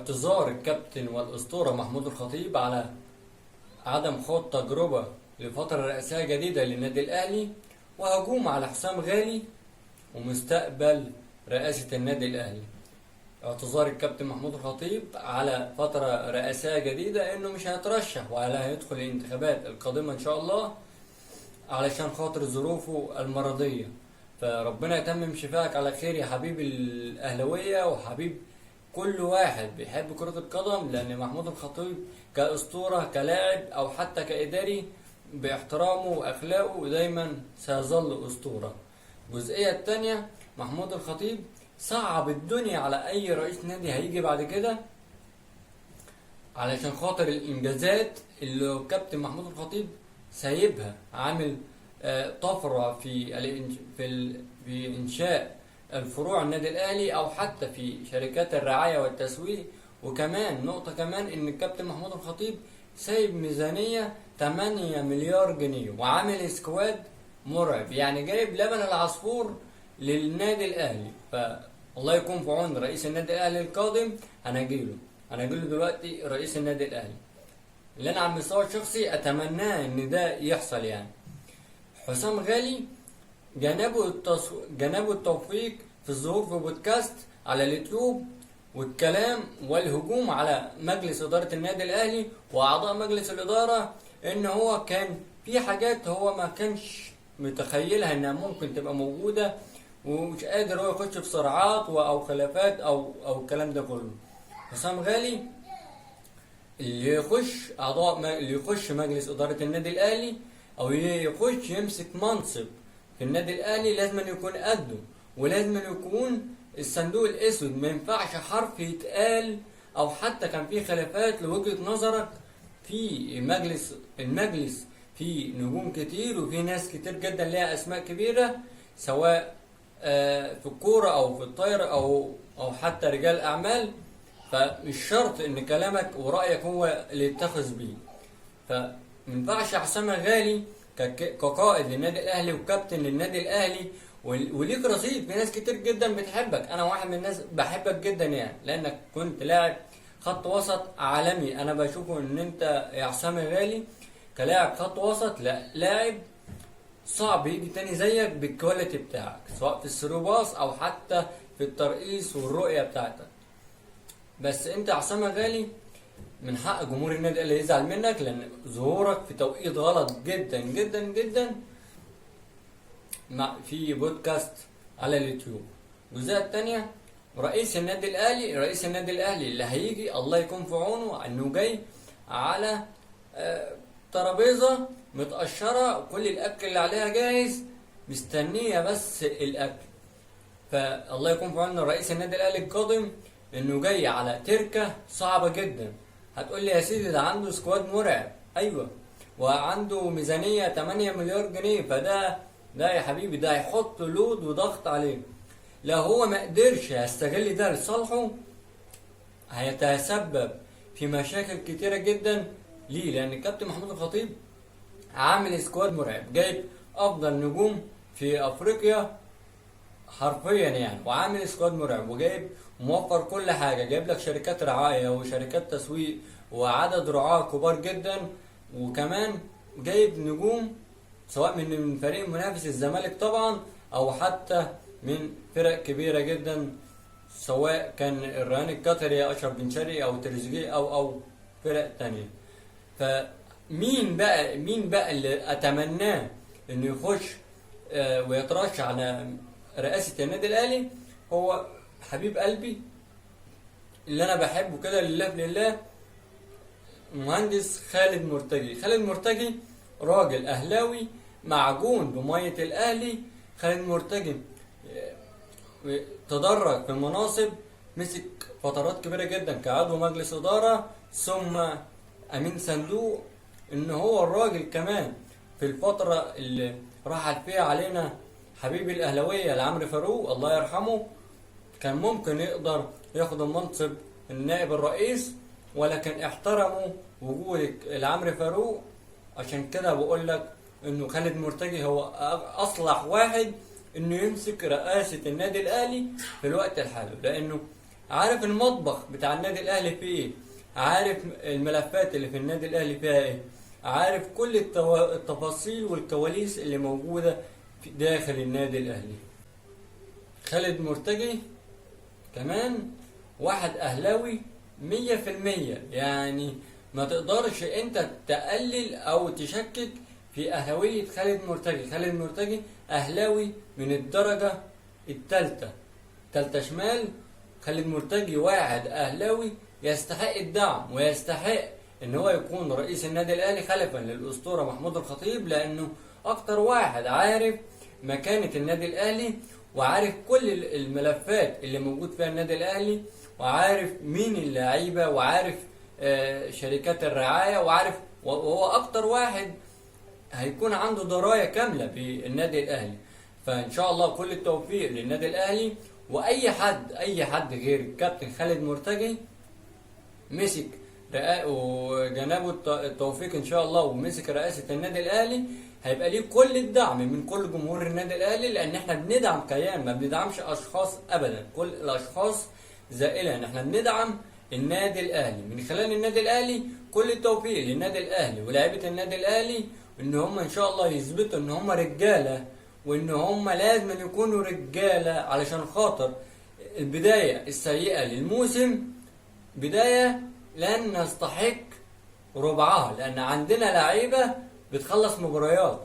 اعتذار الكابتن والأسطورة محمود الخطيب على عدم خوض تجربة لفترة رئاسية جديدة للنادي الأهلي، وهجوم على حسام غالي ومستقبل رئاسة النادي الأهلي. اعتذار الكابتن محمود الخطيب على فترة رئاسية جديدة انه مش هيترشح ولا هيدخل الانتخابات القادمة ان شاء الله علشان خاطر ظروفه المرضية. فربنا يتمم شفائك على خير يا حبيب الأهلاوية وحبيب كل واحد بيحب كرة القدم، لأن محمود الخطيب كأسطورة، كلاعب أو حتى كإداري، باحترامه وأخلاقه دايما سيظل أسطورة. الجزئية التانية، محمود الخطيب صعب الدنيا على أي رئيس نادي هيجي بعد كده علشان خاطر الإنجازات اللي كابتن محمود الخطيب سايبها، عامل طفرة في إنشاء الفروع النادي الأهلي أو حتى في شركات الرعاية والتسويق. وكمان نقطة كمان إن الكابتن محمود الخطيب سايب ميزانية 8 مليار جنيه وعامل squad مرعب، يعني جايب لبن العصفور للنادي الأهلي. فالله يكون في عون رئيس النادي الأهلي القادم. هنجيله دلوقتي رئيس النادي الأهلي اللي أنا على المستوى الشخصي أتمناه إن ده يحصل. حسام غالي جنابه التوفيق في الظهور في بودكاست على اليوتيوب والكلام والهجوم على مجلس إدارة النادي الأهلي وأعضاء مجلس الإدارة، إن هو كان في حاجات هو ما كانش متخيلها إنها ممكن تبقى موجودة، ومش قادر هو يخش في صراعات أو خلافات أو الكلام ده كله. حسام غالي اللي يخش مجلس إدارة النادي الأهلي أو يخش يمسك منصب في النادي الأهلي لازم أن يكون قده، ولازم أن يكون الصندوق الأسود، ما ينفعش حرف يتقال أو حتى كان في خلافات لوجهة نظرك في المجلس في نجوم كتير وفي ناس كتير جدا ليها أسماء كبيرة، سواء في الكورة أو في الطايرة أو حتى رجال أعمال. فمش شرط إن كلامك ورأيك هو اللي يتخذ بيه. فمينفعش حسام غالي كقائد للنادي الأهلي وكابتن للنادي الأهلي وليك رصيد في ناس كتير جدا بتحبك، أنا واحد من الناس بحبك جدا لأنك كنت لاعب خط وسط عالمي. أنا بشوفه إن أنت يا حسام غالي كلاعب خط وسط، لا لاعب صعب يجي تاني زيك بال quality بتاعك، سواء في ال through pass أو حتى في الترقيص والرؤية بتاعتك. بس أنت يا حسام غالي من حق جمهور النادي الأهلي يزعل منك، لأن ظهورك في توقيت غلط جدا جدا جدا في بودكاست على اليوتيوب. الجزئية التانية، رئيس النادي الأهلي اللي هيجي الله يكون في عونه، إنه جاي على ترابيزة متقشرة كل الأكل اللي عليها جاهز، مستنية بس الأكل. فالله يكون في عونه رئيس النادي الأهلي القادم، إنه جاي على تركة صعبة جدا. هتقول لي يا سيدي ده عنده squad مرعب، أيوة، وعنده ميزانية 8 مليار جنيه، فده لا يا حبيبي ده هيحط load وضغط عليه. لو هو ما قدرش يستغل ده لصالحه هيتسبب في مشاكل كتيرة جدا. ليه؟ لأن الكابتن محمود الخطيب عامل squad مرعب، جايب أفضل نجوم في أفريقيا حرفيا وعامل squad مرعب، وجايب موفر كل حاجة، جايب لك شركات رعاية وشركات تسويق وعدد رعاة كبار جدا، وكمان جايب نجوم سواء من فريق منافس الزمالك طبعا أو حتى من فرق كبيرة جدا، سواء كان الرهان القطري أشرف بن شرقي أو تريزيجيه أو فرق تانية. فمين بقى اللي أتمناه إنه يخش ويترشح على رئاسة النادي الأهلي؟ هو حبيب قلبي اللي أنا بحبه كده لله في لله، مهندس خالد مرتجي. خالد مرتجي راجل أهلاوي معجون بمية الأهلي. خالد مرتجي تدرج في المناصب، مسك فترات كبيرة جدا كعضو مجلس إدارة ثم أمين صندوق. إن هو الراجل كمان في الفترة اللي راحت فيها علينا حبيب الأهلاوية العمري فاروق الله يرحمه، كان ممكن يقدر ياخد المنصب النائب الرئيس، ولكن احترموا وجود العمري فاروق. عشان كده بقول لك انه خالد مرتجي هو اصلح واحد انه يمسك رئاسة النادي الاهلي في الوقت الحالي، لانه عارف المطبخ بتاع النادي الاهلي فيه ايه، عارف الملفات اللي في النادي الاهلي فيها ايه، عارف كل التفاصيل والكواليس اللي موجودة في داخل النادي الاهلي. خالد مرتجي كمان واحد اهلاوي 100%، يعني ما تقدرش انت تقلل او تشكك في اهلاوية خالد مرتجي. خالد مرتجي اهلاوي من الدرجة الثالثة، ثالثة شمال. خالد مرتجي واحد اهلاوي يستحق الدعم ويستحق ان هو يكون رئيس النادي الاهلي خلفا للاسطورة محمود الخطيب، لانه اكتر واحد عارف مكانة النادي الاهلي وعارف كل الملفات اللي موجود فيها النادي الاهلي، وعارف مين اللعيبة، وعارف شركات الرعاية، وعارف، وهو اكتر واحد هيكون عنده دراية كاملة بالنادي الاهلي. فان شاء الله كل التوفيق للنادي الاهلي، واي حد، اي حد غير الكابتن خالد مرتجي مسك وجنابه التوفيق ان شاء الله ومسك رئاسة النادي الاهلي، هيبقى ليه كل الدعم من كل جمهور النادي الاهلي، لان احنا بندعم كيان، ما بندعمش اشخاص ابدا. كل الاشخاص زائلة، احنا بندعم النادي الاهلي. من خلال النادي الاهلي كل التوفيق للنادي الاهلي ولاعيبه النادي الاهلي، ان هم ان شاء الله يثبتوا ان هم رجاله، وان هم لازم يكونوا رجاله علشان خاطر البداية السيئة للموسم بداية لن نستحق ربعها، لان عندنا لعيبة بتخلص مباريات.